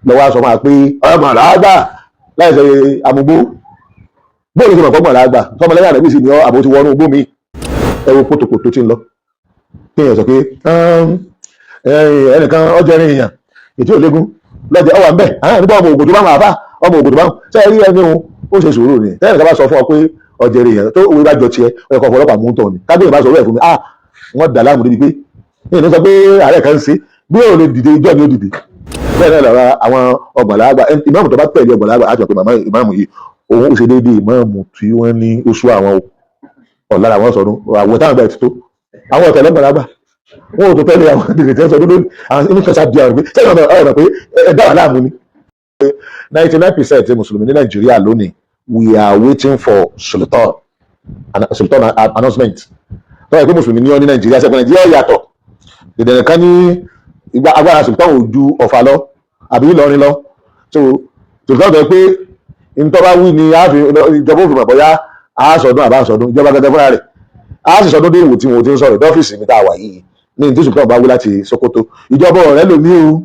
Lọ́wọ́ sọ máa pé ọmọ làágbà láì ṣe amúgbó. Bóòlù tó mọ̀ pọ́nmọ̀ làágbà tọmọ lẹ́yìn àdàbí sì ni ọ àbò ti wọnú igbó mi. Ẹ wo kótókótó tí ń lọ, kí èèyàn sọ pé ẹnìkan ọjọ́ ẹrin èèyàn ètí ò léegun lọ́jọ́ ọwà ń bẹ̀ àwọn nígbà ọmọ ògùn tó bá wọn àbá ọmọ ògùn tó bá wọn ṣe rí ẹni òun ó ṣe sùúrù ni. Tẹ́lẹ̀ kan bá sọ fún ọ pé ọjọ́ ẹrin èèyàn tó òwe bá jọ tiẹ̀, ọyọ kan ọ̀pọ̀lọpàá mú tọ̀ ni. Kábíyèsí bá sọ ọ̀rọ̀ ẹ̀ fún mi, ah, wọ́n dà láàmú débi pé ní ìní sọ pé ààrẹ kan ń ṣe bí ó lè dìde, ìjọ ni ó dìde. Bẹ́ẹ̀ náà lọ́ra àwọn ọgbọ̀nlágbà. Ìmáàmù tó bá tẹ̀lé ọgbọ̀nlágbà á ti mọ̀ pé màmá ìmáàmù yìí, òun ó ṣe déédéé ìmáàmù tí wọ́n ní oṣù àwọn ọ̀lára àwọn sọdún àwọ̀ táwọn gbà ti tó. Àwọn ọ̀tẹ̀lẹ̀ ọgbọ̀nlágbà wọn ò tó tẹ́lẹ̀ àwọn dèrè tí wọ́n sọdún lónìí. Àwọn inú kẹsà bí àwọn pé sẹ́yìn ọ̀nà ọ̀rọ̀ pé ẹ dá wà láàmú ni. 99% mùsùlùmí ní Nàìjíríà lónìí, we are waiting for sultan announcement. Tọ́wọ́ ìpé mùsùlùmí ní ọ ní Nàìjíríà sẹ́pẹ̀ Nàìjíríà yàtọ̀ dèdè kan ní ìgbà agbára sultan ò ju Ọ̀fà lọ àbí Ìlọrin lọ. So sultan sọ pé ntọ́ba wí ni ìjọba òfin mọ̀ bóyá àásọdún àbá àsọdún. Ìjọba gẹ́gẹ́ fúnra rẹ̀ a sì sọdún dé ìwò tí wọn ti ń sọ̀rọ̀ dọ́fíìsì mi tá a wà yìí ní tí sultan bá wí láti Sokoto. Ìjọba ọ̀rẹ́ lomi o,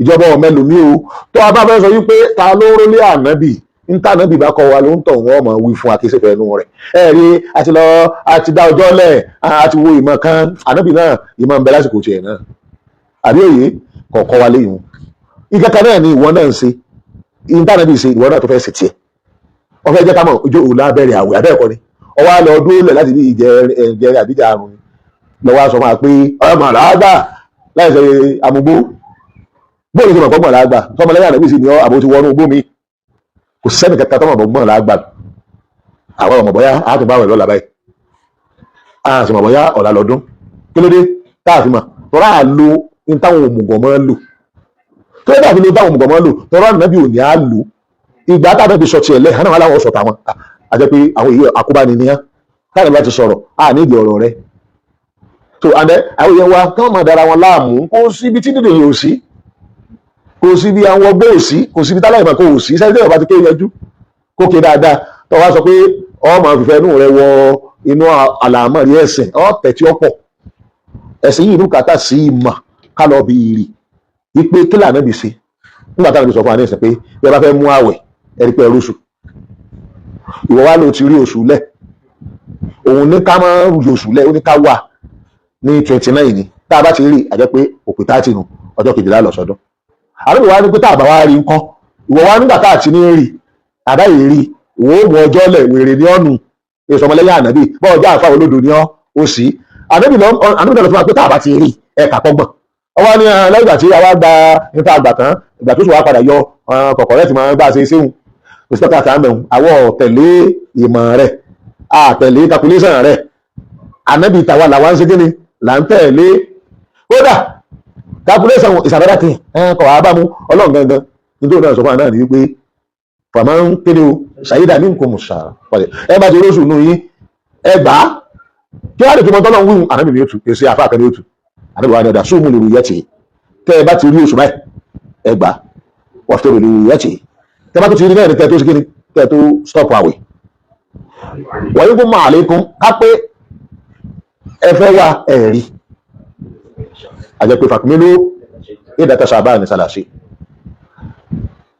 ìjọba ọ̀mẹ́ lomi o. Tó a bá fẹ́ sọ wípé ta ló rólé ànábì, níta ànábì bá kọ́ wa ló ń tọ̀ wọ́n mọ̀ wí fún akéṣẹ́fẹ́ ẹnu rẹ̀. Ẹ rí àti lọ àti dá ọjọ́ lẹ̀ àti wo ìmọ̀ kan ànábì náà, ìmọ̀ ń bẹ lásìkò tiẹ̀ náà, àbí òye kọ̀ọ̀kọ́ wa léyìn. Ìkẹta náà ni ìwọ náà ń ṣe ìta ànábì ṣe, ìwọ náà tó fẹ́ ṣe tiẹ̀. Wọ́n fẹ́ jẹ́ ká mọ̀ ojú òun lábẹ́rẹ́ àwẹ̀ abẹ́ẹ̀kọ́ ni. Ọwọ́ á lọ dúró lẹ̀ láti bí ìjẹrin àbíjà àrùn ni lọ́wọ́ sọ máa pé ọmọ làágbà láì ṣe amúgbó. Bóòlù tó mọ̀ pọ́nmọ̀ làágbà tọmọ lẹ́yìn ànábì sì ni ọ àbò ti wọnú igbó mi. Kò sẹ́ni kankan tọmọ pọ́nmọ̀ làágbà. Àwọn ọmọ bọ́yá a tún bá wẹ̀ lọ́la báyìí, a sì mọ̀ bọ́yá ọ̀la lọ́dún. Kí ló dé táà fi mọ̀? Tọ́ra à lo ní táwọn òmùgọ̀ máa ń lò. Kí ló dé àfi lo táwọn òmùgọ̀ máa ń lò? Tọ́ra ànábì ò ní á lò. Ìgbà táwọn fi sọ tiẹ̀ lẹ́ hàn án, láwọn sọ tàwọn a jẹ́ pé àwọn èyí àkóbá ni níyà. Táwọn bá ti sọ̀rọ̀, a ní ìdí ọ̀rọ̀ rẹ̀. So and then àwọn èèyàn wa kí wọ́n máa dára wọn láàmú. Kó síbi tí dídè yóò sí, kò síbi àwọn ọgbẹ́ ò sí, kò síbi táláìmọ̀ kò sí. Sẹ́yìn tí ọba ti ké yanjú kó ké dáadáa, tó wá sọ pé ọmọ fìfẹ́ inú rẹ wọ inú àlàmọ́ rí ẹ̀sìn ọ̀ tẹ̀tí ọ̀pọ̀ ẹ̀sìn yìí bùkátà sí ìmọ̀. Ká lọ bí ìrì wípé kí lànà bí ṣe nígbà táwọn ibi sọ fún wa ní ìsìn pé bí ẹ bá fẹ́ mú àwẹ̀, ẹ rí pé ẹ róṣù. Ìwọ wá ló ti rí oṣù lẹ̀, òun ní ká má rí oṣù lẹ̀, ó ní ká wà ní 29 ni. Tá a bá ti rí, àjẹ́ pé òpè 30 nù, ọjọ́ 12 lọ sọ́dún. Àdúgbò wa ní pé tá a bá wá rí ńkọ́? Ìwọ wá nígbà tá a ti ní rí àbáyé rí, ìwọ ó mú ọjọ́ lẹ̀. Wèrè ní ọ̀nù èso ọmọlẹ́yìn ànábì bọ́ ọjọ́ àfa olódò ní ọ́ ó sì ànábì lọ. Ànábì lọ fún wa pé tá a bá ti rí ẹ̀ka pọ́gbọ̀n. Ọwọ́ ní lẹ́yìn ìgbà tí àwa gba nípa àgbà tán, ìgbà tó sì wá padà yọ kọ̀kọ̀ rẹ̀ ti máa bá a ṣe séhun, kò sí tọ́ka àmẹ̀hún. Àwọ̀ tẹ̀lé ìmọ̀ rẹ̀, àtẹ̀lé calculation rẹ̀. Ànábì tàwa làwa ń ṣe kíni là ń tẹ̀lé. Kódà calculation ìsàbẹ̀dà tí kọ̀ wá bá mú Ọlọ́run gangan. Nítorí náà sọ fún wa náà ní wípé fàmà ń kéde o ṣàyídà ní nǹkan mùsà ẹ bá ti róṣù nù yín, ẹ gbà á. Kí wàá lè fi mọ tọ́lọ́ wíwùn ànábì ní òtù èsì àfa àkànní òtù. Ànábì wa ní ọ̀dà sóòmù lè rúyẹ́ tì tẹ́ ẹ bá ti rí oṣù báyìí, ẹ gbà wọ́n fi lè rúyẹ́ tì tẹ́ bá tó ti rí náà ní kẹ́ tó ṣe kíni, kẹ́ tó stop àwẹ̀. Wọ́n yín kó máa lékún ká pé ẹ fẹ́ wá ẹ̀rí, àjẹ́ pé fàkúmílò ìdàtà ṣàbáàn ní sàlàṣì,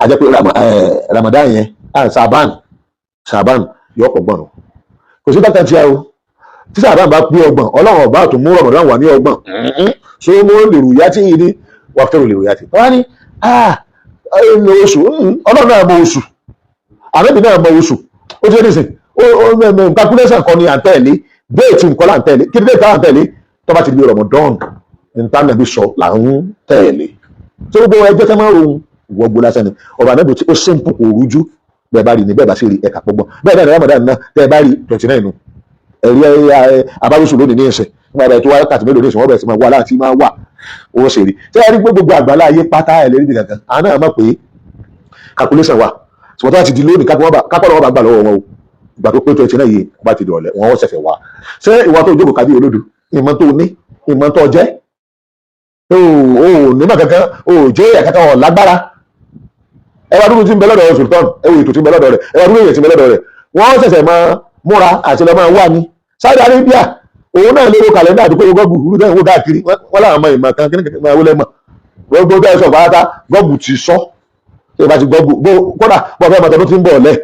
àjẹ́ pé Ramadan yẹn, ṣàbáàn yóò pọ̀ gbọ̀n. Kò sí dákà tí a o tí ṣàbáàn bá pé 30, Ọlọ́run ọba tó mú Ramadan wà ní 30. So mo lè rù yá tí yìí ní wà fẹ́rù lè rù yá tí wọ́n á ní oṣù. Ọlọ́run náà mọ oṣù, àrẹ́bì náà mọ oṣù. Ó ti rí sìn calculation kan ní à ń tẹ̀lé, date nǹkan là ń tẹ̀lé. Kí ni date là ń tẹ̀lé? Tó bá ti di Ramadan, ntánàbí sọ là ń tẹ̀lé. Tó gbogbo ẹjọ́ tẹ́ máa ń rohun ìwọ́gbó lásán ni. Ọ̀rọ̀ ànábì tí ó simple, kò rújú. Bẹ́ẹ̀ bá rí ni, bẹ́ẹ̀ bá sì rí, ẹ̀ka pọ́gbọ́n. Bẹ́ẹ̀ náà ní Ramadan náà, tẹ́ ẹ bá rí 29 nù. Ẹ̀rí abáwùsù lónìí ní ìsìn nígbà bẹ́ẹ̀ tó wákàtí mélòó ní ìsìn, wọ́n bẹ̀rẹ̀ sí máa wá láti máa wà owó ṣe rí. Ṣé ẹ rí pé gbogbo àgbàlá ayé pátá ẹ̀ lérí kankan, àwọn náà mọ̀ pé calculation wà. Ṣùgbọ́n tó bá ti di lónìí, kápẹ́ wọn bá gbà lọ́wọ́ wọn o. Ìgbà tó pé 29 yìí, wọ́n bá ti dọ̀lẹ́, wọ́n ṣẹ̀ṣẹ̀ wá. Ṣé ìwà tó jókòó kábí olódo, ìmọ̀ tó ní, ìmọ̀ tó jẹ́ o ò nímọ̀ kankan, o ò jẹ́ ẹ̀yà kankan, ọ̀ lágbára. Ẹ wá dúró tí ń bẹ lọ́dọ̀ sultan, ẹ wo ètò tí ń bẹ lọ́dọ̀ rẹ̀, ẹ wá dúró èyàn tí ń bẹ lọ́dọ̀ rẹ̀. Wọ́n ṣẹ̀ṣẹ̀ máa múra àti lọ máa wà ní Saudi Arabia. Òun náà lérò kàlẹ́ndà àdúgbò Google rú náà wó káàkiri. Wọ́n láwọn ọmọ ìmọ̀ kan kí ní máa wọlé mọ̀. Gbogbo bẹ́ẹ̀ sọ pátá, Google ti sọ. Tí o bá ti Google kódà bọ́ fẹ́ mọ̀tọ́ tó ti ń bọ̀ lẹ̀,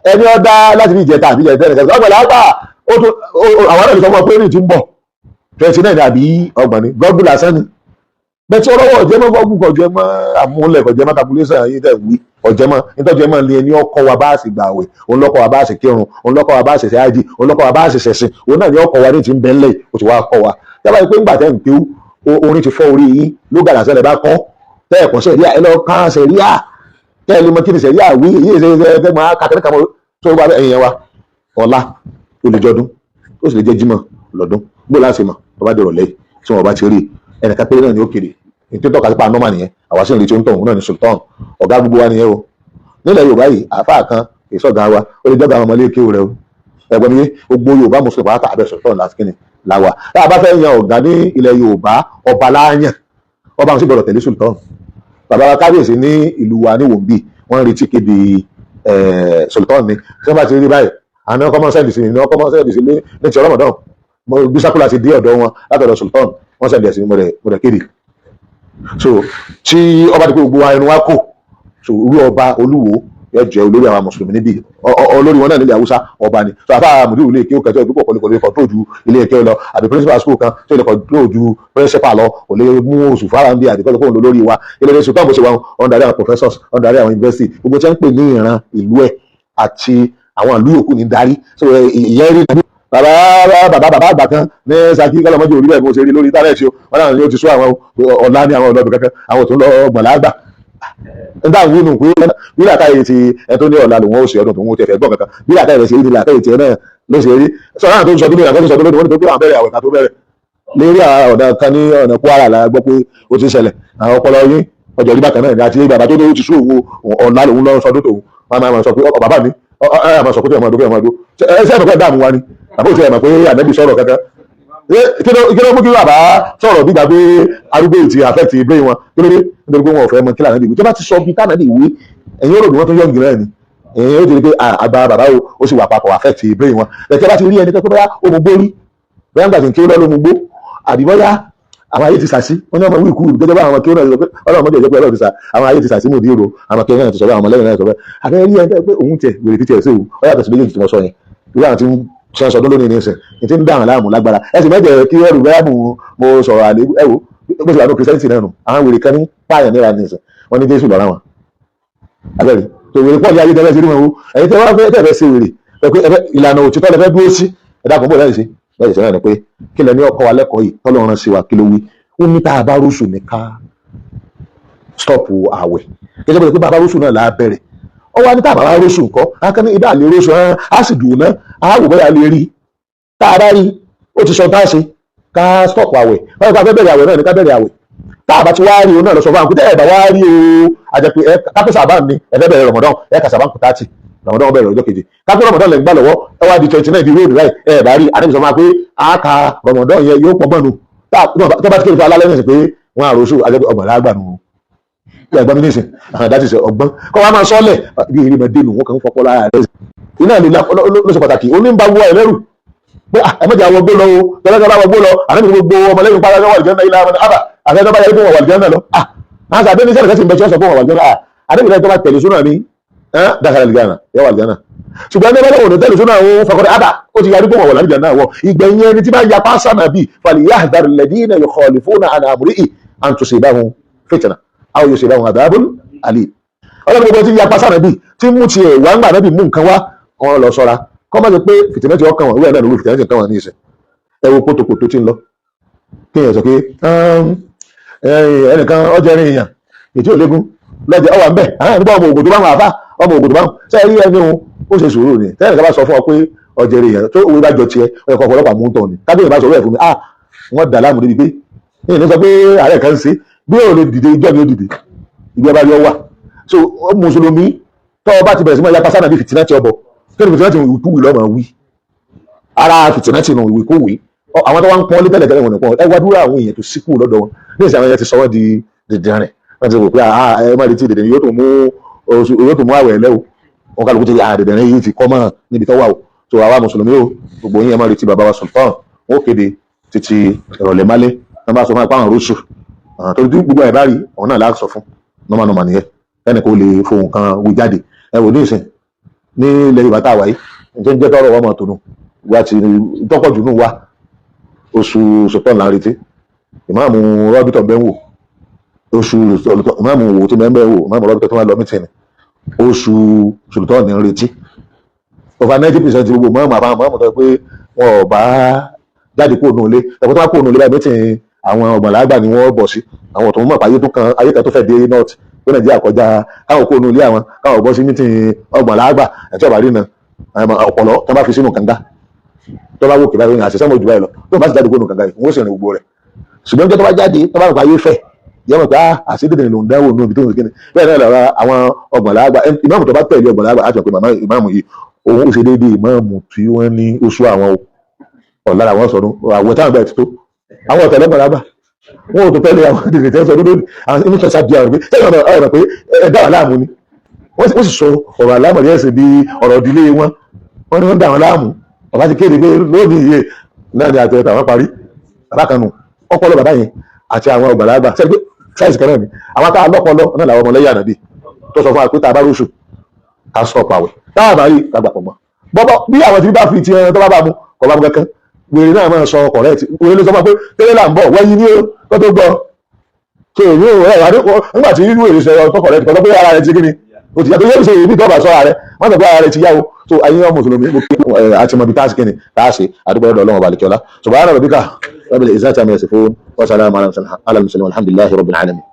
ẹni ọ̀dá láti bí ìjẹta àbí ìjẹta ẹnìkan ọgbọ̀n àgbà, àwọn náà sọ fún ọ pé ní ti ń bọ̀ 29 àbí 30 ni. Google lásán ni bẹ́ẹ̀ tí ọlọ́wọ́ ọ̀jẹ́ mọ́. Google kọjẹ́ mọ́ àmúlẹ̀, kọjẹ́ mọ́ calculation yìí tẹ̀ wí ọ̀jẹ́ mọ́ nítọ́jẹ́ mọ́ ní ẹni ọkọ̀ wa bá sì gbàwẹ̀, òun lọ́kọ̀ wa bá sì kírun, òun lọ́kọ̀ wa bá sì ṣe ájì, òun lọ́kọ̀ wa bá sì ṣẹ̀sìn. Òun náà ní ọkọ̀ wa ní ti ń bẹ́ ńlẹ̀, ó ti wá kọ́ wa. Yálà pé ńgbà tẹ́ ń kéwú, orin ti fọ́ orí yín ló gàdá sẹ́lẹ̀ bá kọ́ tẹ́ ẹ̀kọ́ sẹ̀ríà, ẹ lọ kán sẹ̀ríà tẹ́ ẹ lè mọ kí ni sẹ̀ríà wí. Èyí ṣe ṣe ẹ máa kàkiri kàmọ́ tó bá ẹ̀yìn yẹn wa. Ọ̀la ó lè jọdún, ó sì lè jẹ́ jímọ̀ lọ́dún. Gbó láti mọ̀ tó bá dẹ̀rọ̀ lẹ́yìn tí wọn bá ti rí ẹnìkan péré náà ni ó kéde ní tó tọ́ka sípa nọ́mà nìyẹn. Àwa sì ń retí ó ń tọ̀, òun náà ní sultan, ọ̀gá gbogbo wa nìyẹn o. Nílẹ̀ Yorùbá yìí, àáfàá kan kì í sọ̀gá wa, ó lè jọ́gà àwọn ọmọlé kéwù rẹ o. Ẹ̀gbọ́n mi yé, gbogbo Yorùbá mùsùlùmí pátá, abẹ́ sultan láti kíni làwà. Tá a bá fẹ́ yan ọ̀gá ní ilẹ̀ Yorùbá, ọba láàyàn, ọba àwọn sì gbọ́dọ̀ tẹ̀lé sultan. Bàbá wa kábíyèsí ní ìlú wa ní Wòǹbì, wọ́n ń retí kéde sultan ni. Tí wọ́n bá ti rí báyìí, àwọn ọkọ̀ mọ́ send sí ní ọkọ̀ mọ́ send sí ní ti Ramadan. Bí circular ti dé ọ̀dọ̀ wọn látọ̀dọ̀ sultan, wọ́n send sí mo rẹ̀ kéde. So tí ọba ti pé gbogbo wa ẹnu wa kò so, irú ọba olúwo yóò jẹ́ olórí àwọn mùsùlùmí níbí, olórí wọn náà nílẹ̀ Haúsá, ọba ni. So àfa àmùdíwò ilé ìkéwò kẹtọ́ ìpínpọ̀ kò lè control ju ilé ìkéwò lọ, àbí principal school kan tí ó lè control ju principal lọ, kò lè mú oṣù fara ń bí àdìpẹ́ kó ń lọ lórí wa. Ilé ilé sultan bó ṣe wà, wọn darí àwọn professors, wọn darí àwọn university, gbogbo tí wọ́n ń pè ní ìran ìlú ẹ̀ àti àwọn ìlú yòókù ní darí. So ìyẹn rí bàbá bàbá bàbá àgbà kan ní Ṣakí, kọlọmọdé orí bẹ́ẹ̀ bó ṣe rí lórí íńtánẹ́ẹ̀tì o. Wọn náà ní ó ti sún àwọn ọ̀la ní àwọn ọ̀dọ́bì kankan, àwọn tó ń lọ ọgbọ̀n lágbà nígbà wí nù pé bí làákàyè ti ẹ tó ní ọ̀la lòun ó ṣe ọdún tòun ó tẹ̀ fẹ́ gbọ́ kankan, bí làákàyè rẹ̀ ṣe rí ni làákàyè tiẹ̀ náà ló ṣe rí. Sọ náà tó ń sọdún lónìí, àkọ́tún sọdún lónìí, wọ́n ní tó pé àwọn bẹ̀rẹ̀ àwẹ̀ ká tó bẹ̀rẹ̀ lérí ọ̀nà kan ní ọ̀nà Kwara la gbọ́ pé ó ti ṣẹlẹ̀. Àwọn ọpọlọ yín ọjọ́ rí bákan náà ní àti bàbá tó ní ó ti sún òun, ọ̀la lòun lọ sọdún tòun. Wọ́n máa sọ pé ọ bàbá mi ẹ máa sọ pé ọmọdún ọmọdún ẹ ṣe é mọ̀ pé dààmú wa ni àbó tí ẹ mọ̀ pé ànábì sọ̀rọ̀ kankan. Kí ló mú kí bàbá sọ̀rọ̀ bí gbà pé arúgbó yìí ti affect brain wọn? Kí ló dé? Nítorí pé wọn ò fẹ́ mọ kí lànà ìwé tó bá ti sọ bí tànà ìwé ẹ̀yin ó rò bí wọ́n tún yọ̀ǹgì náà ni. Ẹ̀yin ó ti rí pé àgbà bàbá o, ó sì wà papọ̀ affect brain wọn. Ẹ̀kẹ́ bá ti rí ẹni tó pé bóyá ó mú gbórí, bóyá ńgbà tí ń kí ó lọ́ ló mú gbó, àbí bóyá àwọn ayé ti sàsí wọn ní ọmọ wíìkú gẹ́gẹ́ bá àwọn kí ó náà sọ pé Ọlọ́run mọ́jọ ìjọpẹ́ Ọlọ́run ti sà, àwọn ayé ti sàsí mòdì èrò, àwọn kí ó náà ti sọ bẹ́ẹ̀, àwọn ọmọlẹ́yìn náà sọ bẹ́ẹ̀. Àbẹ́ rí ẹni pé òun tiẹ̀ wèrè títí ẹ̀ sí òun, ó yàtọ̀ sí méjèèjì tí mo sọ yẹn. Irú àwọn tí ń sọ sọdún lónìí ní ìsìn ní ti ń dà wọn láàmú lágbára, ẹ sì mẹ́jẹ̀ kí ẹrù bẹ́ẹ̀ mú mo sọ̀rọ̀ àlè. Ẹ wò bó ṣe wà ní Christianity náà nù, àwọn wèrè kan ní pààyàn níra ní ìsìn, wọn ní Jésù lọ́ra wọn abẹ́rẹ́ tó wèrè pọ̀ ní ayé tẹ́lẹ̀ sí rí wọn o. Ẹ̀yin tẹ́ wá fẹ́ tẹ́ fẹ́ ṣe wèrè pé ìlànà òtítọ́ lẹ fẹ́ dúró sí, ẹ dákun, bó lẹ́yìn sí lẹ́yìn sí náà ni pé kí lẹ ní ọkọ wa lẹ́kọ̀ọ́ yìí tọ́lọ́run sí wa, kí ló wí? Ó ní tá a bá rúṣù ní ká stop àwẹ̀, gẹ́gẹ́ bí pé bàbá rúṣù náà là á bẹ̀rẹ̀. Ó wá ní tá a bá rúṣù nǹkan akẹ́ni ibà lè rúṣù, á sì dùn náà, á wò bóyá lè rí. Tá a bá rí, ó ti sọ tá a ṣe, ká stop àwẹ̀. Wọ́n ká fẹ́ bẹ̀rẹ̀ àwẹ̀ náà ní ká bẹ̀rẹ̀ àwẹ̀. Tá a bá ti wá rí o náà lọ sọ fún àwọn pé ẹ bá wá rí o, àjẹpẹ́ ẹ kápẹ́ sábà ní ẹ fẹ́ bẹ̀rẹ̀ Ramadan, ẹ kà sábà ń kú 30, Ramadan bẹ̀rẹ̀ ọjọ́ keje. Kápẹ́ Ramadan lẹ́ ń gbà lọ́wọ́, ẹ wá di 29 di road right, ẹ bá rí àdébísọ máa pé a ka Ramadan yẹn yóò pọ̀ mọ́nu. Tó bá ti kéde fún alálẹ́ náà sí pé wọ́n àròsù, àjẹpẹ́ ọgbọ̀n lágbà nù ẹgbọ́n mi nísìn. That is ọgbọ́n kọ́ wa máa sọ́lẹ̀ bí eré máa dénú wọn kàn ń fọpọ́ lára rẹ̀. Iná ló ṣe pàtàkì onímbà wọ ẹlẹ́rù pé ẹ mọ̀jà wọ gbó lọ o. Tọ́lá bá wọ gbó lọ, ànábì gbogbo ọmọlẹ́yìn pátá wà lìjẹ́ náà ilé àwọn àbà àfẹ́ tó bá yẹ kó wà lìjẹ́ náà lọ. Àwọn sàbẹ̀ ní sẹ́nìkan sì ń bẹ tí wọ́n sọ fún wà lìjẹ́ náà. Ànábì lẹ́yìn tó bá tẹ̀lé súnà mi dákàrà lìjẹ́ náà yẹ wà lìjẹ́ náà, ṣùgbọ́n ẹni bá lọ́wọ́ tẹ̀lé súnà òun fakọ́dé àbà ó ti yarí pé wọ́n wà lìjẹ́ náà. Wọ ìgbẹ̀yìn ẹni tí bá ya pásá nàbì falyahdhar alladhina yukhalifuna an amrihi an tusibahum fitna aw yusibahum adhabun alim. Ọlọ́run gbogbo tí ya pásá nàbì tí mú tiẹ̀ wá ń gbà nàbì mú nǹkan wá, wọn lọ sọ́ra kọ́ má ṣe pé fìtìmẹ́tì ọkàn wọn wíwẹ̀ náà lórí fìtìmẹ́tì kan wọn ní ìsìn. Ẹ wo kótókótó tí ń lọ, kéèyàn sọ pé ẹnìkan ọjọ́ ẹrin èèyàn ètí ò léegun lọ́jọ́ ọwà ńbẹ̀ àwọn nígbà ọmọ ògùn tó bá wọn àfà ọmọ ògùn tó bá wọn ṣe rí ẹni òun ó ṣe sùúrù ni. Tẹ́lẹ̀ kan bá sọ fún ọ pé ọjọ́ ẹrin èèyàn tó òwe bá jọ tiẹ̀, ọyọ kọ̀ọ̀kan ọlọ́pàá mú tọ̀ ni. Kábíyèsí bá sọ wẹ́ẹ̀ fún mi, ah, wọ́n dà láàmú débi pé ní ìní sọ pé ààrẹ kan ń ṣe bí ó lè dìde, ìjọ mi ó dìde ìgbẹ́ bá yọ wà. So mùsùlùmí tọ́ ọ bá ti bẹ̀rẹ̀ sí máa yapa sánà bí fìtínà ti ọbọ̀, kí ni fìtínà ti ìwìkúwì lọ́mọ wí ara fìtínà ti nù ìwìkúwì. Àwọn tó wá ń pọ́n lé tẹ́lẹ̀ tẹ́lẹ̀ wọn nìkan, ẹ wá dúró àwọn èèyàn tó síkú lọ́dọ̀ wọn ní ìsìn, àwọn èèyàn ti sọ wọ́n di dìndìnrín. Wọ́n ti rò pé ẹ má retí dìndìnrín, yóò tó mú oṣù, yóò tó mú àwẹ̀ lẹ́wọ̀ wọn. Kálukú ti rí dìndìnrín yìí ti kọ́ mọ́ níbi tó wà o. Tó àwa mùsùlùmí o, gbogbo yín, ẹ má retí bàbá wa sultan, wọn ó kéde títí ìrọ̀lẹ́ málé. Wọn bá sọ fún apá àwọn rúṣù Torí tí gbogbo ẹ̀ bá rí òun náà láti sọ fún normal normal nìyẹn, ẹnì kò lè fohùn kan wí jáde. Ẹ wò ní ìsìn ní ilẹ̀ Yorùbá tá a wáyé, ǹjẹ́ ń jẹ́ tọrọ wọn mọ̀ tónú wa ti tọ́pọ̀ jù nù wa. Oṣù sọ̀tọ̀ là ń retí. Ìmáàmù rọ́bìtọ̀ bẹ́ẹ̀ wò, oṣù ìmáàmù wò tó bẹ́ẹ̀ wò, ìmáàmù rọ́bìtọ̀ tó wà lọ meeting, oṣù sọ̀tọ̀ ní ń retí. Over 90% gbogbo mọ́ọ̀mù àbáwọn mọ́ọ̀mù tó pé wọn ò bá jáde kúrò nù ilé ẹ̀kọ́ tó bá kúrò nù ilé báyìí, meeting àwọn ọ̀gbọ̀nlágbà ni wọ́n bọ̀ sí. Àwọn tó ń mọ̀ pé ayé tó kan, ayé kan tó fẹ́ dé north pé Nàìjíríà kọjá káwọn kúrò nù ilé, àwọn káwọn bọ́ sí meeting ọ̀gbọ̀nlágbà. Ẹ̀tí ọ̀bà rí na ọ̀pọ̀lọ́ tó bá fi sínú kànga, tó bá wò kí báyìí, àṣẹ sẹ́mọ̀ jù báyìí lọ. Tó bá sì jáde kúrò nù kànga yìí, wọ́n sì rìn gbogbo rẹ̀. Ṣùgbọ́n tó bá jáde, tó bá rò pé ayé fẹ̀ yẹ mọ̀ pé àṣẹ dídìrín ló ń dánwò nù ibi tó ń kíni. Bẹ́ẹ̀ náà lọ́ra àwọn ọ̀gbọ̀nlágbà. Ìmáàmù tó bá tẹ̀lé ọ̀gbọ̀nlágbà á ti mọ̀ pé màmá ìmáàmù yìí, òun ó ṣe déédéé ìmáàmù tí wọ́n ní oṣù àwọn ọ̀lára àwọn sọdún àwẹ̀ táwọn bẹ́ẹ̀ ti tó. Àwọn ọ̀tẹ̀lẹ́gbọ̀nlágbà wọn ò tó tẹ́lẹ̀ àwọn ìdílé tẹ́ sọdún lónìí. Àwọn inú sọ̀sá bí àwọn pé sẹ́yìn ọ̀nà ọ̀rọ̀ pé ẹ dá wà láàmú ni. Wọ́n sì sọ ọ̀rọ̀ àlámọ̀rí ẹ̀sìn bí ọ̀rọ̀ ìdílé wọn. Wọ́n ní wọ́n dà wọ́n láàmú. Bàbá ti kéde pé lónìí iye náà ni àtẹ̀tẹ̀ àwọn parí. Bàbá kan nù ọpọlọ bàbá yẹn àti àwọn ọgbàlagbà sẹ́ni pé size kan náà ni. Àwọn tá a lọ́pọlọ náà làwọn ọmọlẹ́yìn ànábì tó sọ fún wa pé tá a bá róṣù, ká sọ pàwẹ̀, tá a bá rí, ká gbà pọ̀ mọ́ bọ́bọ́. Bí àwọn tí bá fi ti ẹran tó bá bá mu kò bá mu kankan, wèrè náà máa sọ correct. Wèrè ló sọ fún wa pé tẹ́lẹ̀ là ń bọ̀ wẹ́yìn ní o tó gbọ́. So èmi ò rẹ̀ nígbà tí wèrè sọ tó correct kọ́ tó pé ara rẹ̀ ti kí ni o ti yàtọ̀ yẹ́n ṣe èmi tó bá sọ ara rẹ̀ wọ́n sọ pé ara rẹ̀ ti yá o. So ayé ọmọ mùsùlùmí, mo kí àti mọ̀bí táàsì kí ni táàsì àdúgbò ọ̀dọ̀ Ọlọ́run balẹ̀kíọ́lá. Subhana rabbika rabbil izzati amma yasifun wa salamun ala al-mursalin walhamdulillahi rabbil alamin.